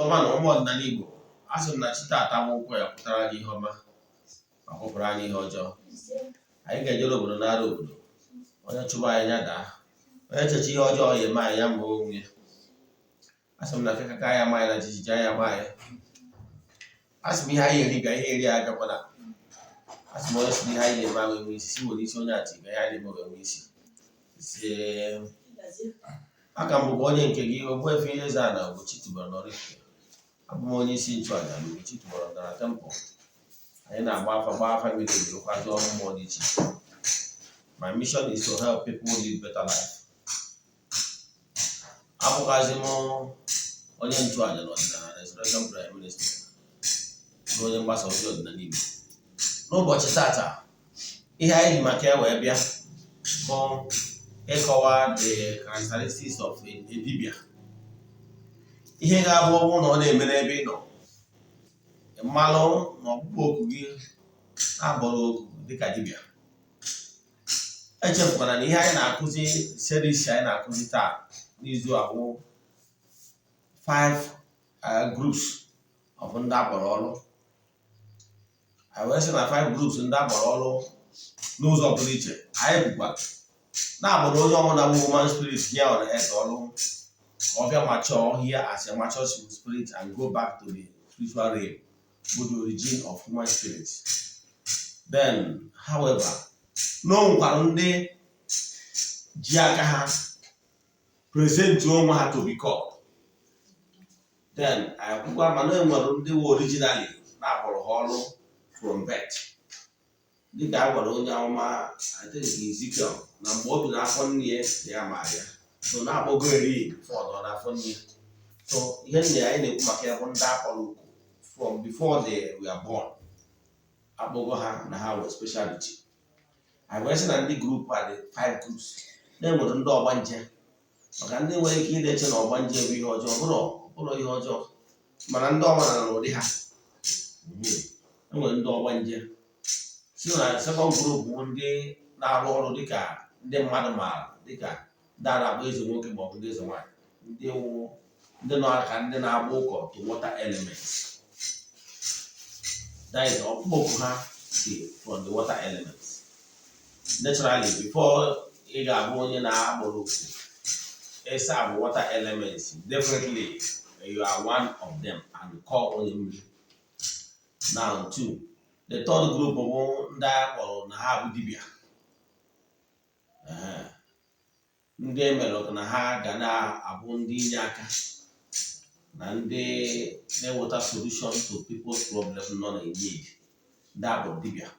Ọma na ụmụ ọdịnala Igbo, a sị m na chi taata bụ nkwọ ya pụtara anyị ihe ọma ma kwụpụrụ anyị ihe ọjọọ. Anyị ga-ejere obodo nara obodo. Onye chụba anyị, ya daa. Onye cheche ihe ọjọọ ya eme anyị, ya ma onwe ya. A sị m na kekaka ya ama anyị, na jijiji anyị ama anyị. A sị m ihe anyị eri bịa, ihe eri abịakwana. A sị m onye sị na ihe anyị na-eme ahụ enwe isi, si were isi onye achị ga ihe anyị na-eme wee nwee isi. Si aka m bụkwa onye nke gị, Ogbuefi Eze-Ana Ugochi tubelu n'Oraifite. Abụ m onye isi nchụaja na Ugochi tubelu na temple. Anyị na-agba afa, gbaa afa miri emi, rụkwazi ọrụ mmụọ dị iche iche. My mission is to help people live better life. Abụkwazi m onye nchụaja n'ọdịnala Restoration Prayer Ministry na onye mgbasa ozi ọdịnala Igbo. N'ụbọchị tata, ihe anyị ji maka ya wee bịa bụ ịkọwa the characteristics of a dibia, ihe ga-abụ ọ bụrụ na ọ na-eme n'ebe ị nọ, mmalụ na ọkpụkpọ oku gị na-agbọrọ oku dịka dibia. Echefukwana na ihe anyị na-akụzi, series anyị na-akụzi taa n'izu abụ five groups of ndị akpọrọ ọrụ. Anyị wee sị na five groups ndị akpọrọ ọrụ n'ụzọ pụrụ iche. Anyị bụkwa na-agbara onye ọbụla bụ human spirit here on earth ọrụ ka ọ bịa mature here as a mature spirit and go back to the spiritual realm bụ the origin of human spirit. Then, however, na o nwekwara ndị ji aka ha present onwe ha to be called. Then anyị kwukwa mana e nwere ndị wụ originally na-akpọrọ ha ọrụ from birth, dịka a gwara onye amụma, I think Ezekiel, na mgbe ọ bi n'afọ nne ya na ya maara ya, so na-akpọgo eri before ọ nọ n'afọ nne ya. So ihe nna ya anyị na-ekwu maka ya bụ ndị akpọrọ oku from before they were born, akpọgo ha na ha were speciality. Anyị wee sị na ndị group a dị five groups. Na-enwere ndị ọgbanje, maka ndị nwere ike ịna-eche na ọgbanje bụ ihe ọjọọ. Bụrụ bụrụ ihe ọjọọ, mana ndị ọgbana na ụdị ha. Enwere ndị ọgbanje si na second group bụ ndị na-arụ ọrụ dịka ndị mmadụ maara, dịka ndị a na-akpọ eze nwoke maọbụ ndị eze nwaanyị, ndị wụ ndị nọ ka ndị na-agba ụkọ to water elements, that is, ọkpụkpọ oku ha si from the water elements. Naturally, before ị ga-abụ onye na-agbara oku ịsa bụ water elements, definitely you are one of them and call onye mmiri. Now, two, the third group bụ ndị a kpọrọ na ha bụ dibịa. Ndị emere na ha ga na-abụ ndị inye aka na ndị na-eweta solution to people's problem nọ na need, ndị akpọrọ dibịa.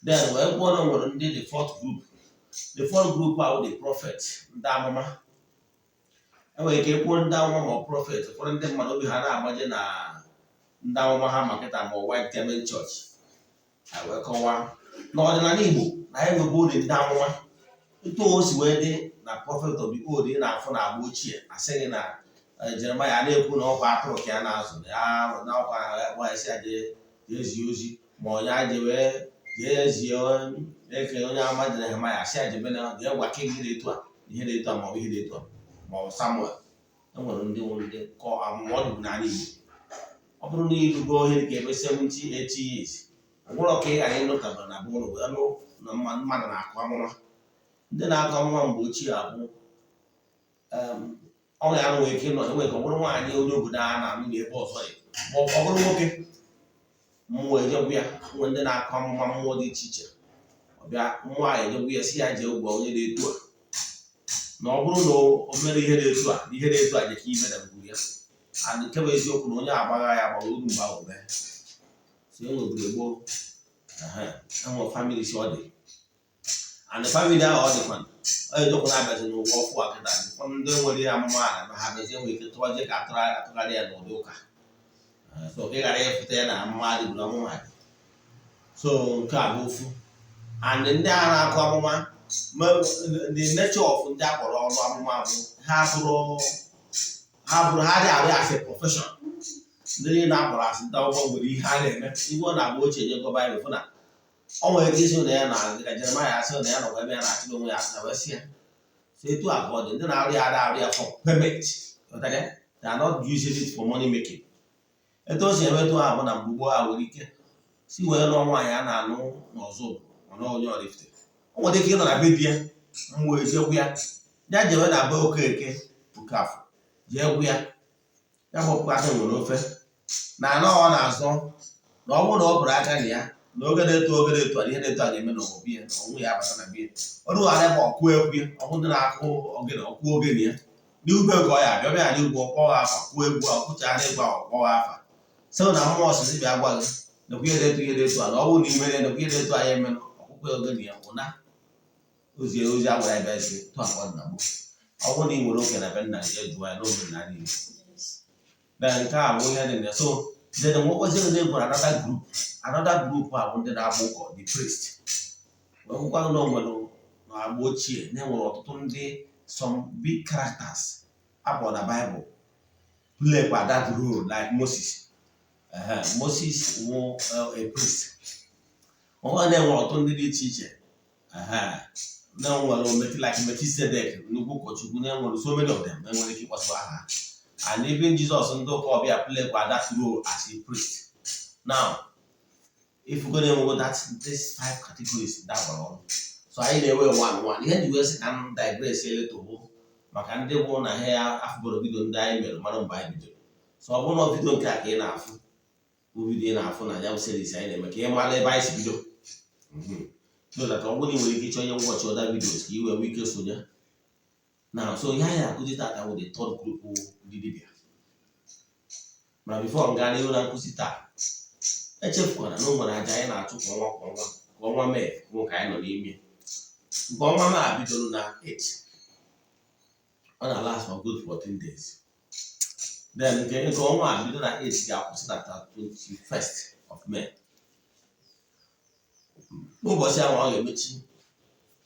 Then wee kwuo na nwere ndị the fourth group. The fourth group ahụ, the prophet, ndị amụma. Enwere ike kwuo ndị amụma ma ọ prophet, ụfọdụ ndị mmadụ obi ha na-agbaje na ndị amụma ha ma kịta ma White Garment Church. Anyị wee kọwaa n'ọdịnala Igbo na anyị nwebe ori ndị amụma etu o si wee dị na prophet of the old. Ị na-afụ na agba ochie, asịghị na Jeremaya na-ekwu na ọkwa atụrụ ka ya na-azụ ya, na ọkwa gwa esi ya jee jee zie ozi, ma onye aje wee jee zie eke onye ama Jeremaya, asị ya jebe na jee gwa king dị etu a ihe dị etu a, ma ọ bụ ihe dị etu a, ma ọ bụ Samuel. Enwere ndị nwere ndị kọọ amụma ọ dịbụ n'ala Igbo. Ọ bụrụ na ịrụgo ihe dịka ebe 70 80 years, ọ nwere ka ị ghara ịnụtabara na be ụlọ wee nụ na mmadụ na-akụ amụma. Ndị na-akụ amụma mgbe ochie abụ ọ ya nwere ike ịnọ, enwere ka ọ bụrụ nwaanyị onye obodo a na-anụ na ebe ọzọ dị, ma ọ bụrụ nwoke mmụọ ejegwu ya. Nwe ndị na-akụ amụma mmụọ dị iche iche, ọ bịa mmụọ ahụ ejegwu ya, si ya jee gwa onye dị etu a na ọ bụrụ na o mere ihe dị etu a, ihe dị etu a je ka ime na ngwuru ya. And nke bụ eziokwu na onye agbagha ya agbagha uru mgbe ahụ mee. So enweburu gboo, enwe family si ọ dị, and family ahụ ọ dịkwa ọ ejekwu na-abịazi n'ụwa ọfụ a kịta. Ụfọdụ ndị nwere amụma ala ma ha bịazi enwere ike tụwazie ka atụgharị ya n'ụdị ụka, so ka ị ghara ịfụta ya na amụma adịburu amụma dị. So nke a bụ ofu. And ndị a na-akụ amụma, the nature of ndị akpọrọ ọrụ amụma bụ ha bụrụ ha dị arụ as a profession. Ndị niile akpọrọ asị ndị akwụkwọ nwere ihe ha na-eme. Igwe ọ na-agba ochie nyekọ Baịbụl fụ na ọ nwere ike isi na ya na dịka Jeremaya asị na ya nọkwa ebe ya na-achịrị onwe ya asị na wee sị ya. So etu a ka ọ dị, ndị na-arụ ya ada arụ ya for payment. Ghọtara ya? They are not using it for money making. Etu o si emetụ ha bụ na mgbe gboo, a nwere ike si wee lụọ nwaanyị a na-anụ n'ọzọ mana onye Oraifite, o nwere ike ịnọ na be di ya, mmụọ ejekwu ya, ya jewe na be Okeke Okafọ jee gwu ya, ya gbọpụ aka nwere ofe na anọ ọ na-azọ, na ọ bụrụ na ọ bụrụ aka na ya na oge na-eto, oge na-eto a, ihe na-eto a ga-eme na ọbụ ya na ọnwụ ya abata na bie ọrụ ghara ebe ọkụ ekwu ya, ọ bụ ndị na-akụ ogene, ọkụ ogene ya n'ube ka ọ ya abịa, ọbịa n'ugwu, ọkpọghọ afa, kwuo egwu, ọkụchara egwu ahụ, ọkpọghọ afa, sị na mmụọ sịsị bịa gwa gị nekwa ihe na-eto, ihe na-eto a, na ọ bụrụ na imere, nekwa ihe na-eto anyị emenụ ọkpụkpọ ogene ya ụna ozi ozi a gwara ya bịa zi tụ akwa nna gboo. Ọ bụrụ na ị nwere oke na be nna gị, jụọ ya n'omenala Igbo na nke a bụ ihe dị na ya. So then nwekwazi ndị gwara another group a bụ ndị na-agba ụkọ, the priest. Wee gwụkwa na o nwere n'agba ochie na enwere ọtụtụ ndị, some big characters akpọrọ na Bible play kwa that role, like Moses. Moses wụ a priest. Ọ na-enwere ọtụtụ ndị dị iche iche na-enwere like Melchizedek, nnukwu ụkọchukwu, na-enwere so many of them enwere ike ịkpọsụ aha. And even Jesus, ndị ụka ọbịa, play kwa that role as a priest. Now, if we go that these five categories that gbara ọrụ, so anyị na-enwe one one. Ihe ji wee sị ka m digress a little bụ maka ndị bụ na ha ya afụboro video ndị anyị mere mara mgbe anyị bidoro. So ọ bụrụ na video nke a ka ị na-afụ, bụ video ị na-afụ na ya bụ series anyị na-eme, ka ị mara ebe anyị si bido, so that ọ bụrụ na ị nwere ike ịchọ onye watch other videos ka ị wee nwee ike sonye na. So ihe anyị na-akụzi tata bụ the third group, ndị dibịa. Mana before m gaa n'ihu na nkụzi taa, echefukwana na o nwere aja anyị na-achụ kwa ọnwa, kwa ọnwa. Nke ọnwa Mee bụ nke anyị nọ n'ime. Nke ọnwa Mee a bidoro na 8, ọ na last for good 14 days. Then nke ọnwa a bido na 8 ga-akwụsị na 21st of May. N'ụbọchị ahụ ọ ga-emechi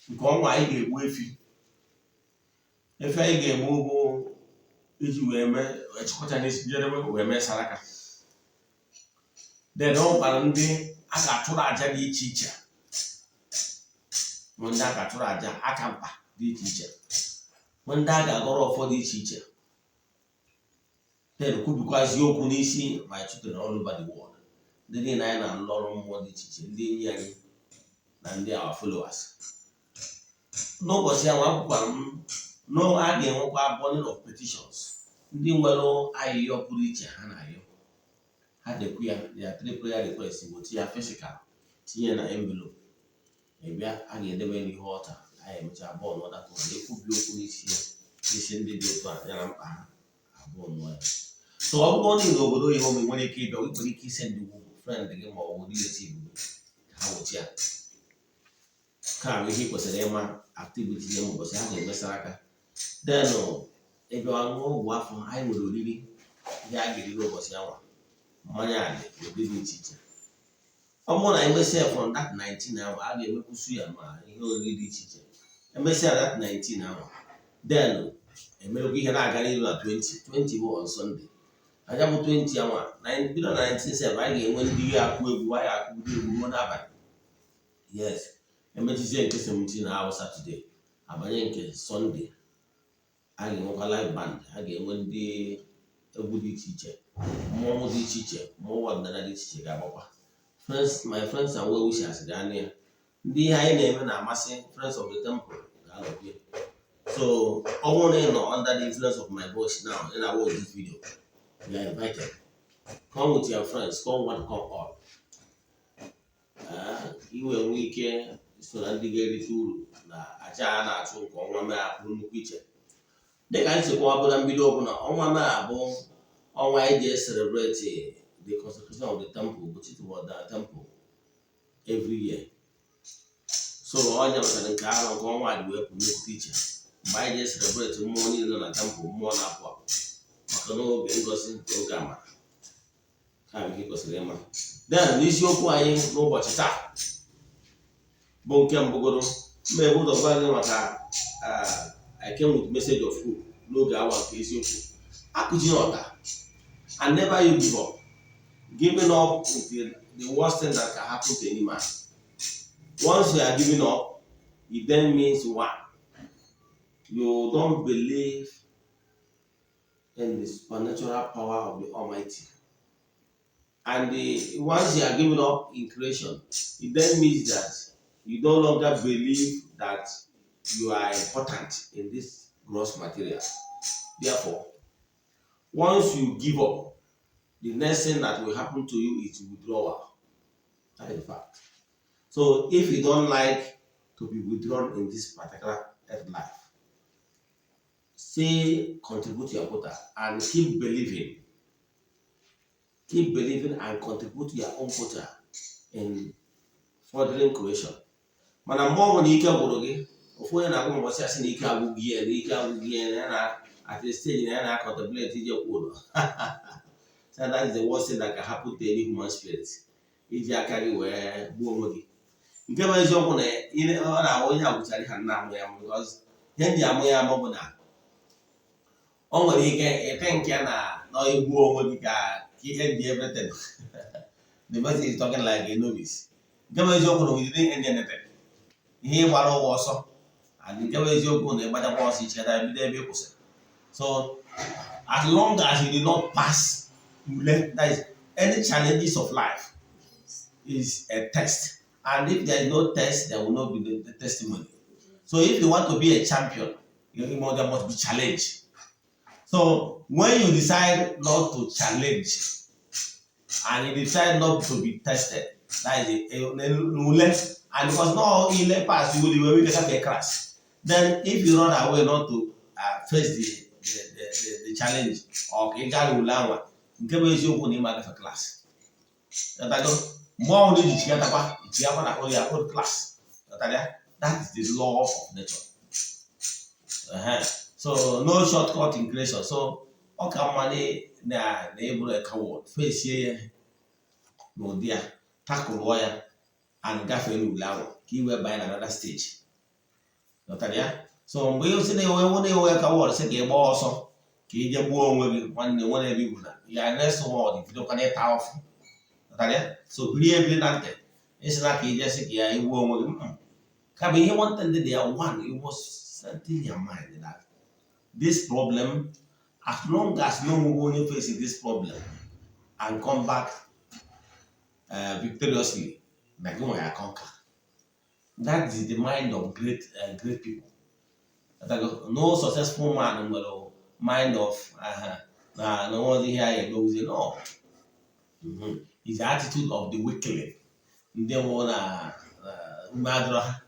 nke ọnwa, anyị ga-egbu efi. Efi anyị ga-egbu bụ iji wee mee echịkọcha n'isi njedebe, wee mee saraka. Then ọ nwekwara ndị a ga-achụrụ aja dị iche iche, bụ ndị a ga-achụrụ aja aka mkpa dị iche iche, bụ ndị a ga-agọrọ ọfọ dị iche iche. Then kwubikwazi okwu n'isi my children all over the world, ndị niile anyị na-alụ ọrụ mmụọ dị iche iche, ndị enyi anyị na ndị our followers. N'ụbọchị ahụ, akwụkwara m na a ga-enwekwa burning of petitions. Ndị nwere ayịyọ pụrụ iche ha na-ayọ, ha dekwu ya, their three prayer request, weta ya physical, tinye na envelope, ịbịa, a ga-edebe n'ihu ọta. Anyị emecha bọọlụ ọdata na ekwubi okwu n'isi ya, n'isi ndị dị otu a ya na mkpa ha abụọ nụọ ya. So ọ bụrụ na ị n'obodo oyibo, ma ị nwere ike ịbịa, ị nwere ike ise ndị friend gị ma ọ bụ relative gị ka ha weta ya. Ka bụ ihe ị kwesịrị ịma. Activity na ụbọchị ha ga-emesara aka. Then ịbịa ṅụọ ọgwụ afọ, anyị nwere oriri, ihe a ga-eri n'ụbọchị anwa, mmanya adị ụdị dị iche iche. Ọ bụrụ na emesịa from that 19 ahụ, a ga-emekwusu ya ma ihe oriri dị iche iche. Emesịa that 19 ahụ, then emerekwa ihe na-aga n'ihu na 20. 20 bụ on Sunday. Anya bụ 20 anwa bido na 19 sef, anyị ga-enwe ndị ga-akụ egwu, anyị akụgide egwu ruo n'abalị. Yes, emechizie nke 17 na ahụ Saturday, abanye nke Sunday, a ga-enwekwa live band, a ga-enwe ndị egwu dị iche iche, mmọnwụ dị iche iche, mmọnwụ ọdịnala dị iche iche ga-agbakwa. Friends, my friends and well wishers ga-anụ ya, ndị ihe anyị na-eme na-amasị, friends of the temple ga-anọkwa ya. So ọ bụrụ na ị nọ under the influence of my voice now, ị na-watch this video, you are invited. Come with your friends, come one, come all. Iwe nwee ike so na ndị ga-erite uru na aja a na-achụ nke ọnwa Mee apụ nnukwu iche. Dịka anyị si kwawabụ na mbido ọbụla, ọnwa Mee abụ ọnwa anyị ji celebrate the consecration of the temple, which is the temple every year. So ọnya matara nke ahụ nke ọnwa a ji wee pụ nnukwu iche, mgbe anyị ji celebrate mmụọ niile nọ na temple, mmụọ na-apụ apụ, maka n'oge ngozi na oge amara ka bụ ihe kwesịrị ịma. Then n'isiokwu anyị n'ụbọchị taa bụ nke mbụgoro mma ebu ụzọ gwa gị maka I came with message of hope n'oge awa nke eziokwu. Akụji ọta and never you give up. Giving up is the worst thing that can happen to any man. Once you are giving up, it then means one, you don't believe In the supernatural power of the Almighty. And once you are giving up in creation, it then means that you no longer believe that you are important in this gross material. Therefore, once you give up, the next thing that will happen to you is withdrawal. That is a fact. So if you don't like to be withdrawn in this particular earth life, say contribute your quota and keep believing. Keep believing and contribute your own quota in furthering creation. Mana mgbe ọ bụla ike gwụrụ gị, ofu onye na-agwa mbọsị asị na ike agwụghị ya, na ike agwụghị ya, na ya na at the stage na ya na contemplate ije kwụ ụlọ. So that is the worst thing that can happen to any human spirit. Iji aka gị wee gbuo onwe gị. Nke bụ eziokwu na ọ na-ahụ onye agwụchara ihe nna amụ ya, because ihe m ji amụ ya amụ bụ na o nwere ike ịte nke ya na igbuo onwe gị ka ihe dị everything. The person is talking like a novice. Nke bụ eziokwu na we didn't end anything. Ihe ịgbara ụwa ọsọ, and nke bụ eziokwu na ịgbachakwa ọsọ, icheta bido ebe ị kwụsịrị. So as long as you did not pass ule, that is, any challenges of life is a test, and if there is no test, there will not be the testimony. So if you want to be a champion, there must be challenge. So when you decide not to challenge and you decide not to be tested, that is a ule, and because no ile pass, you will be get a crash. Then if you run away not to face the challenge or ka ị gaa ule anwa, nke bụ eziokwu na ịma agafe class. Ghọtago? Mgbe ọbụla iji chigatakwa, ichigakwa na ya old class. Ghọtara ya? That is the law of nature. So no shortcut in creation. So ọ ka mma na ịbụrụ a coward, fesie ya n'ụdị ya, takụlụọ ya and gafee n'ule ahụ ka i wee banye na another stage. Ghọtara ya? So mgbe ị sị na ewe na ewe coward, sị ka ị gbaa ọsọ ka ị jee gbuo onwe gị, nwanne, nwere ebe igwu na ya next world bidokwa n'ịta ọfụ. Ghọtara ya? So biri ebiri na ntị ịsị na ka ije sị ka ya igbuo onwe gị. Kama ihe nwata ndị dị ya, one, you must settle your mind that this problem, as long as no onye face this problem and come back victoriously, na gị nwe ya conquer. That is the mind of great people. No successful man nwere mind of na nwa ihe a emewuzie. No. Is the attitude of the weakling, ndị nwụrụ na ume adịrọ ha.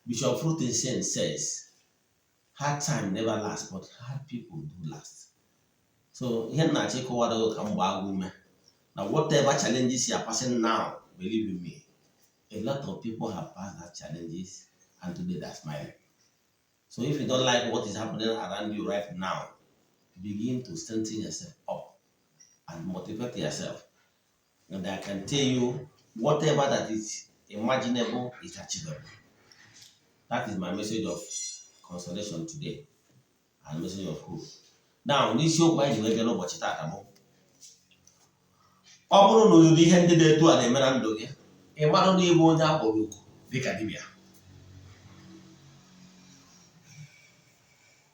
Bishop Fruitensen says, "Hard time never last, but hard people do last." So ihe m na-achọ ịkọwara gị ka m gbaa gị ume na whatever challenges you are passing now, believe in me, a lot of people have passed that challenges and today they're smiling. So if you don't like what is happening around you right now, begin to strengthen yourself up and motivate yourself. And I can tell you, whatever that is imaginable is achievable. That is my message of consolation today and message of hope. Now, n'isiokwu anyị ji wee bịa n'ụbọchị taata bụ, ọ bụrụ na ụdị ihe ndị dị etu a na-eme na ndụ gị, ị marụ na ịbụ onye akpọrọ oku dịka dibịa.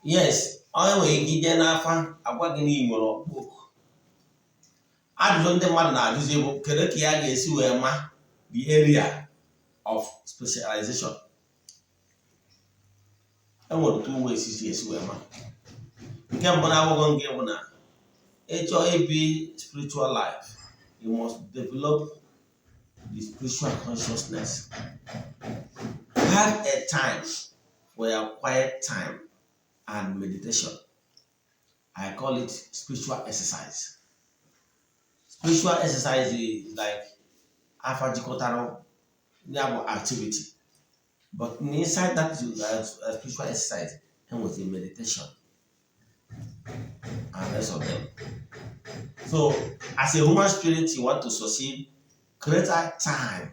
Yes, onye nwere ike ije n'afa agwa gị na ị nwere ọkpụkpọ oku. Ajụjụ ndị mmadụ na-ajụzi bụ, kedu ka ya ga-esi wee ma the area of specialization? Enwere two ways isi esi wee ma. Nke mbụ na-abụghị nke bụ na ịchọọ ibi spiritual life, you must develop the spiritual consciousness. Have a time for your quiet time and meditation. I call it spiritual exercise. Spiritual exercise is like afa jikọtara ya bụ activity, but inside that spiritual exercise, enwere meditation and rest of them. So as a human spirit, you want to succeed, create a time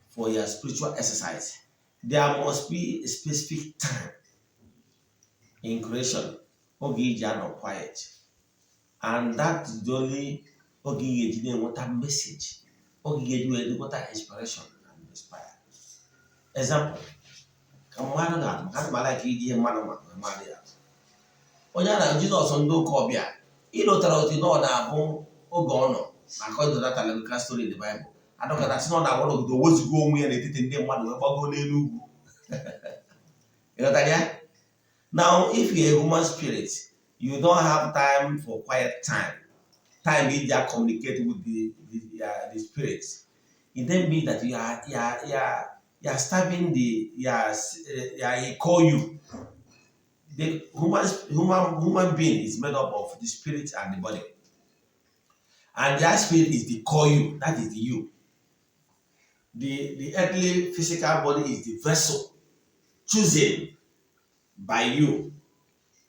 for your spiritual exercise. There must be a specific time in creation oge iji anọ quiet, and that is the only oge ị ga-eji na-enweta message, oge ị ga-eji wee nweta inspiration and inspire. Example, ka mmadụ ga-atụ maka atụmala ka iji ihe mmadụ ma mmadụ ya atụ. Onye a na Jizọs ndị ụka ọbịa ịlụtara otu na ọ na-abụ oge ọ nọ na, according to that allegorical story in the Bible, adọkọta sị na ọ na-agwa n'obodo wezugo onwe ya n'etiti ndị mmadụ wee gbagoo n'elu ugwu. Ịghọtara ya? Now, if you're a human spirit, you don't have time for quiet time, time iji communicate with the spirits. It then means that you are starving the you are call you the human being is made up of the spirit and the body, and that spirit is the core you, that is the you. The earthly physical body is the vessel chosen by you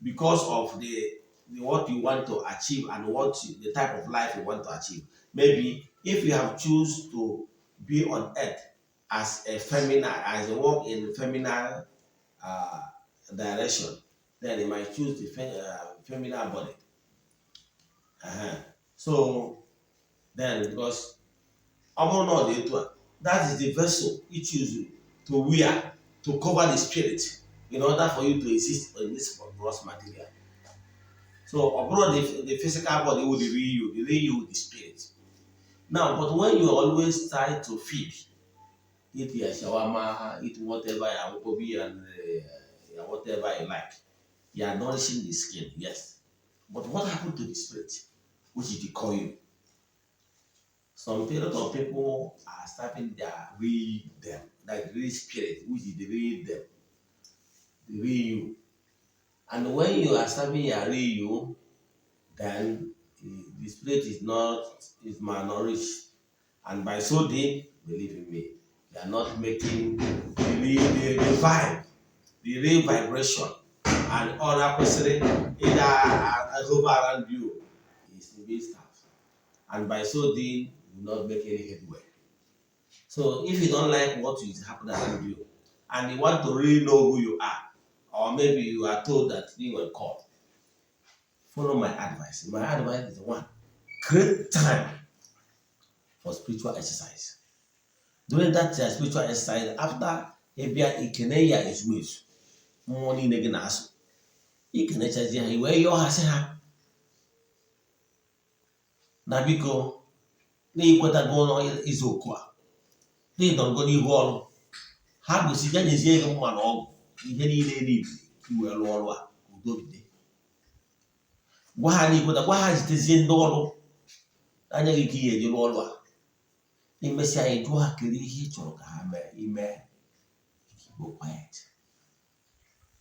because of the what you want to achieve and the type of life you want to achieve. Maybe if you have choose to be on earth as a feminine, as a walk in feminine direction, then you might choose the feminine body. So then, because ọ bụrụ na ọ dị etu a, that is the vessel you choose to wear to cover the spirit in order for you to exist in this gross material. So ọ bụrụ the physical body will the real you, the real you, the spirit. Now, but when you always try to feed, eat your shawarma, eat whatever, your nkwobi and your whatever you like, you are nourishing the skin, yes, but what happened to the spirit, which is the core you? Some lot of people are starving their real them, like real spirit, which is the real them, the real you. And when you are starving your real you, then the spirit is not is malnourished, and by so doing, believe in me, you are not making the vibe, the real vibration and aura kwesịrị ịda hover around you is being starved, and by so doing, you will not make any headway. So if you don't like what is happening around you and you want to really know who you are, or maybe you are told that you were called, follow my advice. My advice is one: create time for spiritual exercise. During that spiritual exercise, after ịbịa ikene ya ezumezu mmụọ niile gị na-asụ, ikenechazie ha, i wee yọọ ha, sị ha na biko, na ikwetago izu oku a, na ịnọrọgo n'ihu ọrụ ha, gosi ya, nyezie gị mma na ọgwụ, ihe niile n'ibiri iwee rụọ ọrụ a, udo bido. Gwa ha na ikweta, gwa ha zitezie ndị ọrụ anya gị ka ihe eji rụọ ọrụ a. Imesịa anyị, jụọ ha kedu ihe ị chọrọ ka ha mee ime. Go quiet.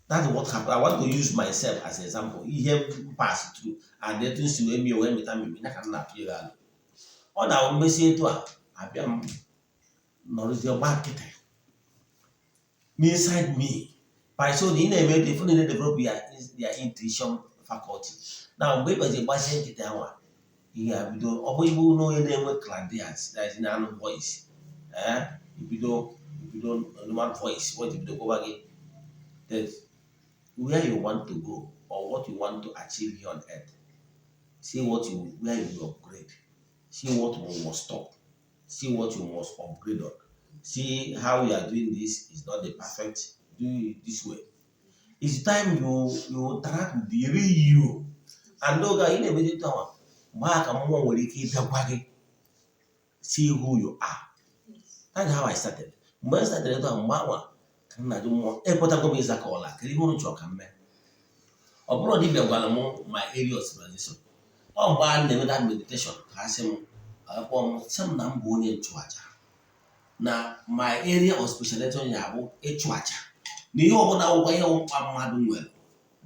That's what happened. I want to use myself as an example. Ihe m pass through and etu si wee mie wee mịta mmiri ya ka m na-atụ ya alụ. Ọ na-awụ mmesi etu a abịa, m nọrọzie gba nkịtị inside me. By so na ị na-eme etu ifu na develop your intuition faculty. Na mgbe ị bazi gbasie nkịtị anwa, ihe a bido. Ọ bụ igbu na onye na-enwe clairvoyance, that is, na-anụ voice, eh, ibido normal voice, what ibido gwa gị that where you want to go or what you want to achieve here on earth. See what you where you will upgrade, see what you must stop, see what you must upgrade on, see how you are doing. This is not the perfect, do it this way. It's time you interact with the real you. And oge a ị na-emetụta nwa mgbe a ka mmụọ nwere ike ịbịa gwa gị, see who you are. That's how I started. Mgbe m started etu a, mgbe anwa ka m na-ajụ mmụọ, ekwetago m ịza ka ọla, kedu ihe unu chọrọ ka m mee? Ọ bụrụ dibịa gwara m my area of specialization, ọ mgbe a na-eme that meditation ka a sị m, akpọ m, sị m na m bụ onye nchụaja, na my area of specialization ya bụ ịchụ aja, na ihe ọbụla wụkwa ihe mkpa mmadụ nwere,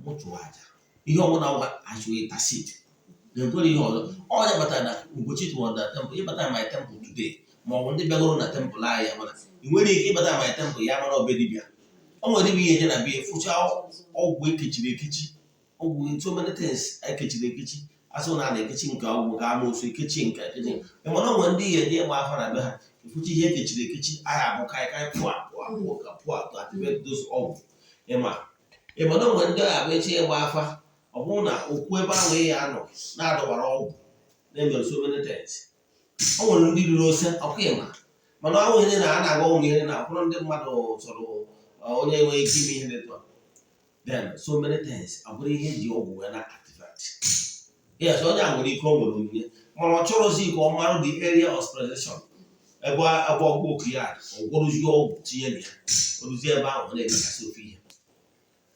mụ chụọ aja, ihe ọbụla wụkwa achụghị intercede na-ekwere ihe ọzọ. Ọ ya batara na Ugochi tụwara na temple. Ịbata my temple today, ma ọ bụ ndị bịagoro na temple anyị, ya mana ị nwere ike ịbata my temple ya mara obe dibịa. O nwere dibịa ihe eje na bia fụcha ọgwụ ekechiri ekechi, ọgwụ, so many things ekechiri ekechi, asị na a na-ekechi nke ọgwụ nke amoosu, ekechi nke ekechi. Mana o nwere ndị ihe eje ịgba afa na be ha, efucha ihe ekechiri ekechi agha abụ kaikai pụa pụa pụọ ka pụa to activate those ọgwụ. Ịma ịma na o nwere ndị ọ ga-abụ echi ịgba afa, ọ bụrụ na okwu ebe ahụ ị ya anọ na-adọwara ọgwụ na-emere so many things. O nwere ndị riri ose ọkụ ịma, mana ọ nwere na a na-agwa ụmụ ihe na ụfọdụ ndị mmadụ chọrọ onye nwere ike ime ihe dị etu a. Then so many things ọ bụrụ ihe eji ọgwụ wee na activate. Yes, onye a nwere ike, o nwere onyinye, mana ọ chọrọzi ka ọ mara the area of specialization ebe ọgwụ oku ya dị. Ọ gwọrụzie ọgwụ tinye na ya, oruzie ebe ahụ, ọ na-emekasị ofe ihe.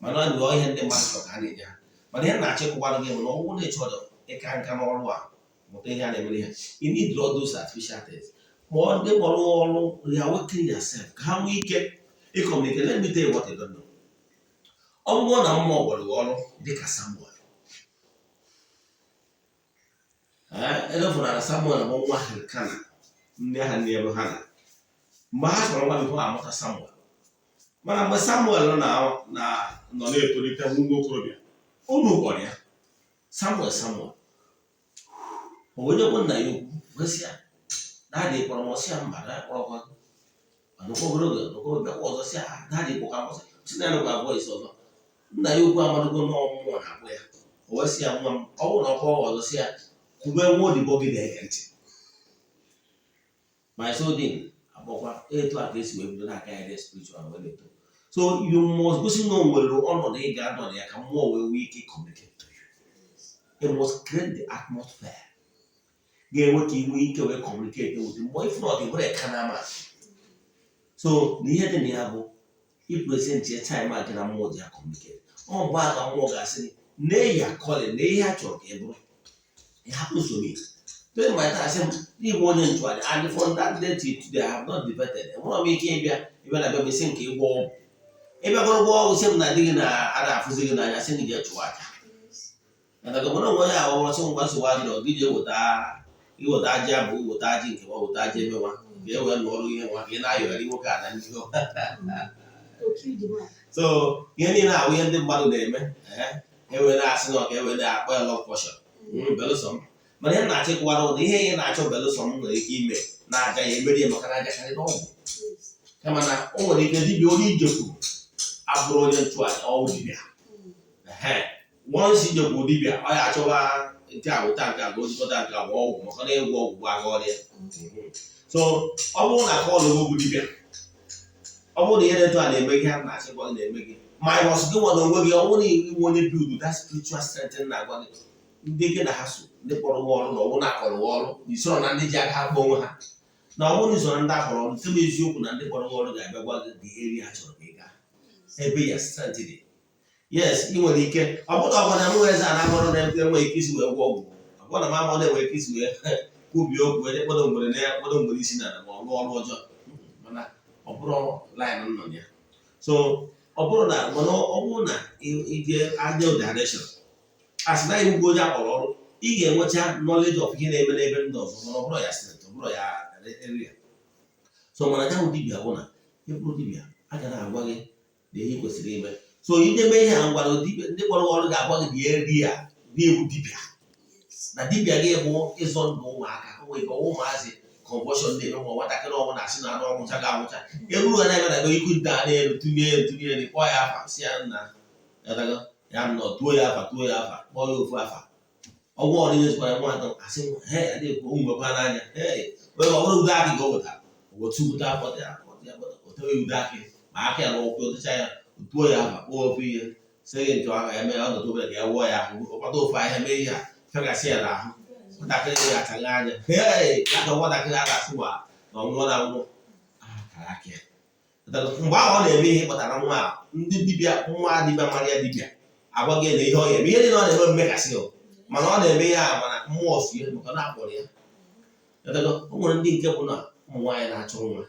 Mana ọ dị ihe ndị mmadụ chọrọ ka a na-enye ha. Mana ihe na-achọ ịkụwara gị bụ na ọ bụrụ na ị chọrọ ịka nka n'ọrụ a, mụta ihe a na-emere ihe, you need all those artificial things. Ma ọ ndị kpọrọ ọrụ, reawaken yourself ka ha nwee ike ịcommunicate. Let me tell you what you don't know. Ọ bụrụ na mmụọ gwara gị ọrụ dịka Samuel, elefụnara Samuel bụ nwa Elkana, nne ha, nne ya bụ Hana. Mgbe ha chọrọ nwa before amụta Samuel, mana mgbe Samuel na nọ na-etolite, nwa okorobịa, unu kpọrọ ya, "Samuel, Samuel." O wee nyekwa nna ya okwu wee sị ya, "Daddy, kpọrọ m?" Ọsị ya, "Mba, na kpọrọkwa." Nọkwa obere oge, nọkwa, bịakwa ọzọ, sị ya, "Daddy, kpọka m." Ọsị sị na ya nụkwa voice ọzọ. Nna ya okwu amadogo na ọmụmụ na-akpụ ya. O wee sị ya, "Nwa m, ọ bụrụ na ọ kpọọ ọzọ, sị ya kwube, nwa odibo gị na-ege ntị." My soul din akpọkwa etu a ka esi wee bido n'aka ya dị spiritual wee na-eto. So you must gosi na o nwere ọnọdụ ị ga-anọ na ya ka mmụọ wee nwee ike communicate to you. You must create the atmosphere ga-enwe ka ị nwee ike wee communicate with mmụọ. If not, ị bụrụ a carnal man. So na ihe dị na ya bụ ipresent ya time a gị na mmụọ ji ya communicate. Ọ mgbe a ka mmụọ ga-asị gị nee ya calling na ihe a chọrọ ka ị bụrụ. It happens to me during my time. Asị m n'ịbụ onye nchụaja, and from that day till today I have not debated. Enwere m ike ịbịa na bịa m isi nke ịgwọ ọgwụ, ịbịagoro gwọ ọgwụ, sị m na di gị na a na-afụzi gị n'anya, sị gị jee chụọ aja. Mana gọvanọ onwe onye ahụ sị ngwa, nsogbu adịrọ, gị jee weta, iweta aja bụ iweta aji nke nwa, weta aja ebe nwa ka e wee nụọrụ ihe nwa ka ị na-ayọgharị nwoke a na ndị. To kill the man. So ihe niile ahụ, ihe ndị mmadụ na-eme, e wee na-asị na ọ ka e wee na-akpọ ya love potion, belụsọ m. Mana ihe na-achọ ịkụwara ụlọ ihe ị na-achọ belụsọ m nwere ike ime na aja ya emeri ya, maka na aja karịrị ọgwụ. Kama na o nwere ike dibịa onye ijekwu abụrụ onye nchụaja, ọwụ dibịa. Ehe, once ijekwu dibịa, ọ ya achọba nke a, weta nke a ka o jikọta nke a bụ ọgwụ, maka na ịgwọ ọgwụ bụ aka ọrịa. So ọ bụrụ na call gị dibịa, ọ bụrụ na ihe na-eto a na-eme gị, ha na-achịkwa gị na-eme gị minus gị nwa na onwe gị. Ọ bụrụ na iwe onye build that spiritual strength na-agwa gị, ndị gị na ha so, ndị kpọrọ gị ọrụ, na ọbụ na-akọrọ gị ọrụ na isoro na ndị ji aka ha kpọọ onwe ha, na ọ bụrụ na isoro ndị akpọrọ ọrụ, nke bụ eziokwu na ndị kpọrọ gị ọrụ ga-abịa gwa gị the area ha chọrọ ka ị gaa, ebe ya strength dị. Yes, ị nwere ike. Ọ bụrụ ọ bụ na mụ eze a na-amụrụ na enweghị ike isi wee gwọ ọgwụ, ọ bụrụ na m amụ na-enwe ike isi wee kwubie okwu wee kpọdo ngwere na kpọdo ngwere isi n'ala ma ọ rụọ ọrụ ọjọọ, mana ọ bụrụ line nọ ya. So ọ bụrụ na, mana ọ bụrụ na ije aja direction, asị na iwu onye akpọrọ ọrụ, ị ga-enwecha knowledge of ihe na-eme n'ebe ndị ọzọ, mana ọ bụrụ ya strength, ọ bụrụ ya area. So mana ya bụ dibịa bụ na ịbụrụ dibịa, a ga na-agwa gị na ihe ị kwesịrị ime. So ije mee ihe a ngwara dibịa, ndị kpọrọ ọrụ ga-agwa gị the area na-ewu dibịa na dibịa gị bụ ịzọ ndụ ụmụaka. O nwere ike ụmụazị convulsion na-eme, ma nwatakịrị ọbụla asị na anụ ọnwụcha ga-anwụcha eruru ha na-eme na ebe ikwu nta n'elu, tụnye elu, tụnye elu, kpọọ ya afa, si ya nna ya nọ, tuo ya afa, tuo ya afa, kpọọ ya ofu afa, ọgwụ ọdịnye zụkwara nwa atọ, asị he adịghị nwekwa n'anya. Wee ọ bụrụ ude akị ka o wetara, otu bute afọ dị ya, otewe ude akị ma aka ya n'ụkwụ, otecha ya, tuo ya afa, kpọọ ofu ihe, sị gị nchọ aka ya mee ọnọdụ obere ka ya wụọ ya ahụ, ọkpata ofu ahịa, mee ihe a, fegasị ya n'ahụ nwatakịrị, ya achagha anya. Hey, ya ka nwatakịrị a na-asị ma na ọnwụọ na nwụọ akara aka ya. Mgbe ahụ ọ na-eme ihe kpatara nwa a, ndị dibịa, nwa dibịa mara ya, dibịa agwa gị na ihe ọ ga-eme, ihe niile ọ na-eme mmekasị o, mana ọ na-eme ihe a, mana mmụọ sie maka na akpọrọ ya. O nwere ndị nke bụ na ụmụ nwaanyị na-achọ nwa,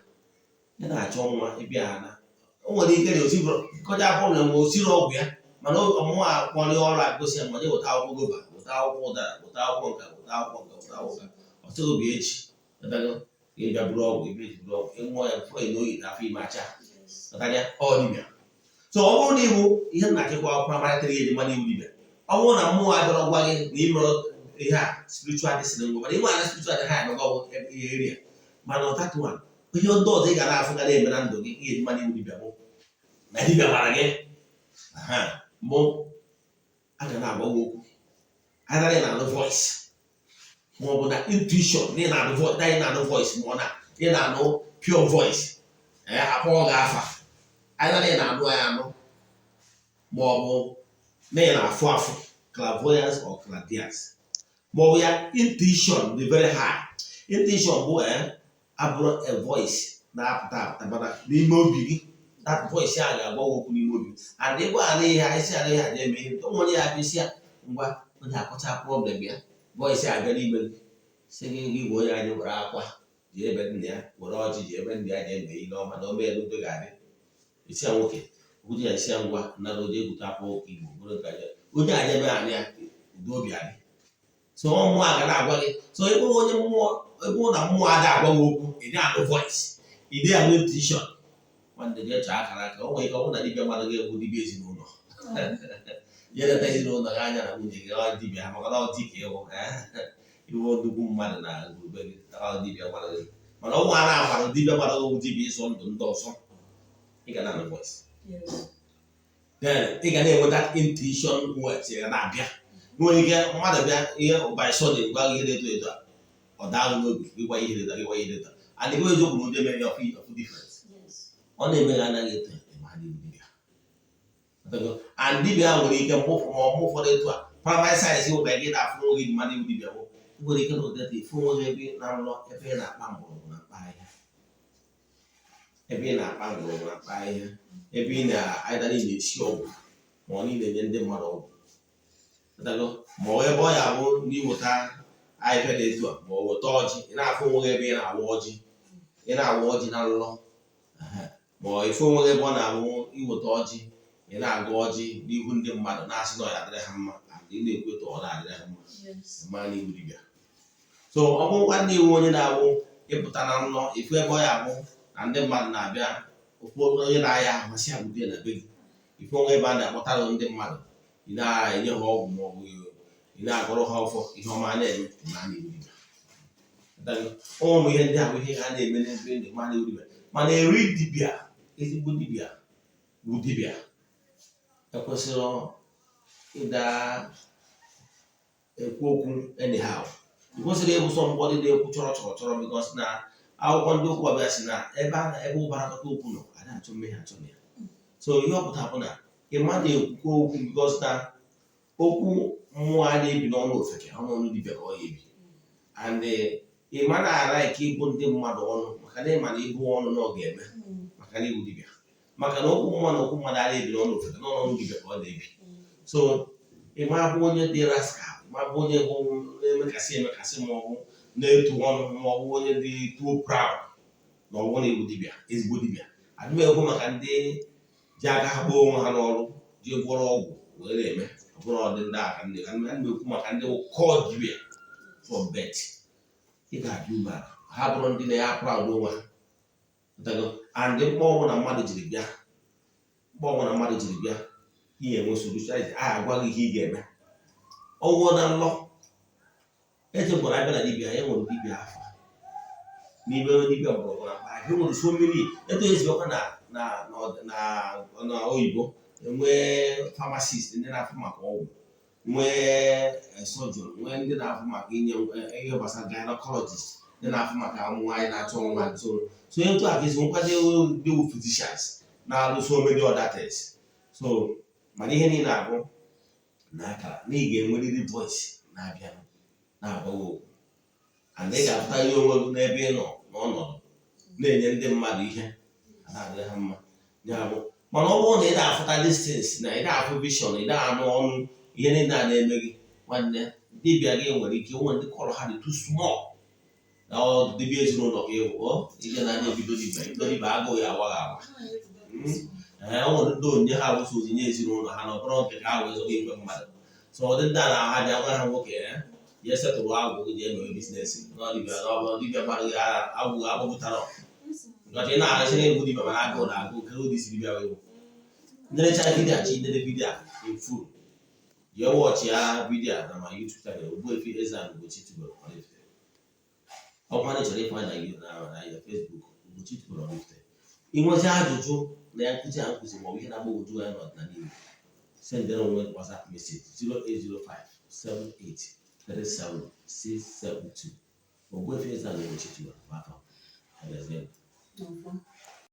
ya na-achọ nwa ịbịa ha na o nwere ike na kọja problem, osiri ọgwụ ya, mana ọmụmụ akpọrọ ọrụ agosi ya, ma je weta akwụkwọ gova, weta akwụkwọ ụdara, weta akwụkwọ nka, weta akwụkwọ nka, weta akwụkwọ nka, ọsị obi echi etago ka ị bịa buru ọgwụ, ebe eji buru ọgwụ ịṅụọ ya before ị n'oyi na afọ ime acha ghọtara ọ dibịa. So ọ bụrụ na iwu ihe nna achịkwa primary three eji mmadụ iwu dibịa, ọ bụrụ na mmụọ abịara gwa gị na imere ihe a spiritual dị ngwa, mana inwe ana spiritual dị ha emega ihe area, mana that one, ihe ndị ọzọ ị ga na-afụ ga na-eme na ndụ gị, ihe eji mmadụ iwu dibịa bụ na dibịa mara gị mbụ, a ga na-agwa gị okwu, either ị na-anụ voice ma ọ bụ na intuition na ị na-anụ voice, na ị na-anụ voice, ma ọ na ị na-anụ pure voice, akpọọ gị afa, either ị na-anụ ya anụ. Ma ọ bụ na ị na-afụ afụ, clairvoyance or clairvoyance, ma ọ bụ ya intuition dị very high. Intuition bụ abụrụ a voice na-apụta apụta, mana n'ime obi gị, that voice a ga-agwa gị okwu n'ime obi, and ịgwa ala ihe a isi ala ihe a na-eme ihe onwe onye ya abịa isi ya ngwa, onye akọcha problem ya, voice a abịa n'ime gị, sị gị, gị bụ onye anyị were akwa ji ebe nna ya, were ọjị ji ebe nna ya, ji eme ihe ọma na ome elu ga-adị isi ya nwoke okwute ya isi ya ngwa nara oje egwute akwa Igbo bụrụ nke ya onye a ebe anyị ya udo obi adị. So mmụọ a ga na-agwa gị. So ebe onye mmụọ, ebe na mmụọ ada agwa gị okwu, ị na-anụ voice, ị dị anụ intuition, nwanne, jee chọọ akara aka. O nwere ike ọ bụrụ na dibịa mmadụ ga-egbu dibịa ezinụlọ ya, leta ezinụlọ gị anya na nwunye gị, ọ dibịa ha, maka na ọ dị ka ịwụ iwu nnukwu mmadụ na ngwurube gị, ọ dibịa mmadụ gị. Mana ọ nwa na-amara dibịa mmadụ gị, dibịa ịzụ ndụ ndị ọzọ, ị ga na-anụ voice. Then ị ga na-enwe that intuition words ga na-abịa. Nwere ike mmadụ bịa ihe by sudden gwa gị ihe na-eto eto a, ọ daa gị n'obi, gị gwa ihe dị gị gwa ihe dị, and gị eziokwu na ụdị eme ya ọfụ difference. Ọ na-eme gị anaghị eto eme ha n'ihu dibịa, and dibịa nwere ike mgbe ma ọ ụfọdụ etu a primary science nwekwa ike na-afụ nwe gị mmadụ iwu dibịa bụ ị nwere ike na ụdị ịfụ onwe gị ebe na nrọ, ebe ị na-akpa mgbọrọgwụ na mkpa ahịhịa, ebe ị na-akpa mgbọrọgwụ na mkpa ahịhịa, ebe ị na-aịda na-esi ọgwụ, ma ọ niile enye ndị mmadụ ọgwụ. Ghọtago? Ma ọ ebe ọ ya bụ n'iweta ahịhịa dị etu a, ma ọ weta ọjị, ị na-afụ onwe gị ebe ị na-awa ọjị, ị na-awa ọjị na nlọ. Ehe. Ma ọ ife onwe gị ebe ọ na-abụ iweta ọjị, ị na-agụ ọjị n'ihu ndị mmadụ, na-asị na ọ ya adịrị ha mma, and ị na-ekwu etu ọ na-adịrị ha mma. Ma n'ihu dibịa. So ọ bụrụkwa ndị iwu onye na-awụ ịpụta na nlọ, ifu ebe ọ ya abụ na ndị mmadụ na-abịa, ofu onye na-aya ahụ masị abụdị na be gị, ifu onwe ebe a na-akpọtara ndị mmadụ, ị na-enye ha ọgwụ, ma ọ bụ ị na-agụrụ ha ọfọ, ihe ọma na-eme, ma n'ihu dibịa. Ụmụ ihe ndị a bụ ihe ha na-eme n'ebe ndị ma n'ihu dibịa. Mana eri dibịa, ezigbo dibịa bụ dibịa ekwesịrị ịda ekwu okwu anyhow. Ị kwesịrị ịbụ somebody na-ekwu chọrọ chọrọ chọrọ, because na akwụkwọ ndị okwu ọbịa si na ebe a ebe ụbara akọta okwu nọ, a na-achọ mmehie achọ na ya. So ihe ọ pụtara bụ na ị ma na-ekwukwa okwu, because na okwu mmụọ a na-ebi n'ọnụ ofeke, ọnụ ọnụ dibịa ka ọ ya ebi. And ị ma na-ara ike ịbụ ndị mmadụ ọnụ, maka na ị ma na ịbụ ọnụ na ọ ga-eme, maka na ịbụ dibịa, maka na okwu mmụọ na okwu mmadụ a na-ebi n'ọnụ ofeke, n'ọnụ ọnụ dibịa ka ọ na-ebi. So ị ma bụ onye dị rascal, ma bụ onye bụ na-emekasị emekasị, ma ọ bụ na-etu ọnụ, ma ọ bụ onye dị too proud, na ọ bụ na ịbụ dibịa, ezigbo dibịa. Adị m ekwu maka ndị ji aka ha gbaa onwe ha n'ọrụ, ji gwọrọ ọgwụ wee na-eme, ọ bụrụ ọdị ndị aka ndị ka m ekwu, maka ndị kọọ dibịa from birth. Ị ga-adị umeala, ha bụrụ ndị na-ya proud onwe ha. Ghọtago? And mkpọ ọbụla mmadụ jiri bịa, mkpọ ọbụla mmadụ jiri bịa, ihe enwe solution a agwa gị ihe ị ga-eme. Ọgwụgwọ na nlọ echekwara abịa na dibịa, e nwere dibịa afa n'ime dibịa mgbọrọgwụ na mkpa ahịhịa, nwere so many etu esi ọkwa na oyibo enwee pharmacist, ndị na-afụ maka ọgwụ, nwee surgeon, nwee ndị na-afụ maka inye ihe gbasara gynecologist, ndị na-afụ maka nwaanyị na-achọ nwa. So etu a ka esi nwekwazi ndị wu physicians na-alụ so many other things. So mana ihe niile abụ na akara na ị ga-enwerịrị voice na-abịa na-agwa gị okwu, and ị ga-afụta ihe onwe gị n'ebe ị nọ n'ọnọdụ na-enye ndị mmadụ ihe a na-adịrị ha mma. Ya bụ, mana ọ bụrụ na ị na-afụta distance, na ị na-afụ vision, ị na-anụ ọnụ, ihe niile a na-eme gị, nwanne, dibịa gị nwere ike nwere ndị kọrọ ha dị too small na ọ dibịa ezinụlọ ka ịwụ ije na anya ebido dibịa, ebido dibịa, agụụ ya awa gị awa. Ee, o nwere ndị onyinye ha wụsị onyinye ezinụlọ ha na ọ bụrụ nke ka ha wee zọga igwe mmadụ. So ọ dị ndị a na ha bịa gwa ha, nwoke jee setụrụ agwụ gị, jee mewe business na dibịa, na ọ bụrụ dibịa mmadụ gị agwụ agbụpụtara nkọcha. Ị na-arụsị na-egwu dibịa, mana agụụ na agụụ kere ụdị isi dibịa wee nlerecha video a, chi nlere video a efu, jee watch ya video a na ma YouTube channel Ogbuefi Eze-Ana Ugochi tubelu Oraifite. Ọkwa na chọrọ ịfụ na Facebook, Ugochi tubelu Oraifite. Ị nwezi ajụjụ na ya nkụzi a nkụzi, maọbụ ihe na-agbagwoju anya n'ọdịnala Igbo, sendere onwe WhatsApp message 0805 78 37 672. Ogbuefi Eze-Ana Ugochi tubelu bụ afọ. Agazie. N'ọfọ.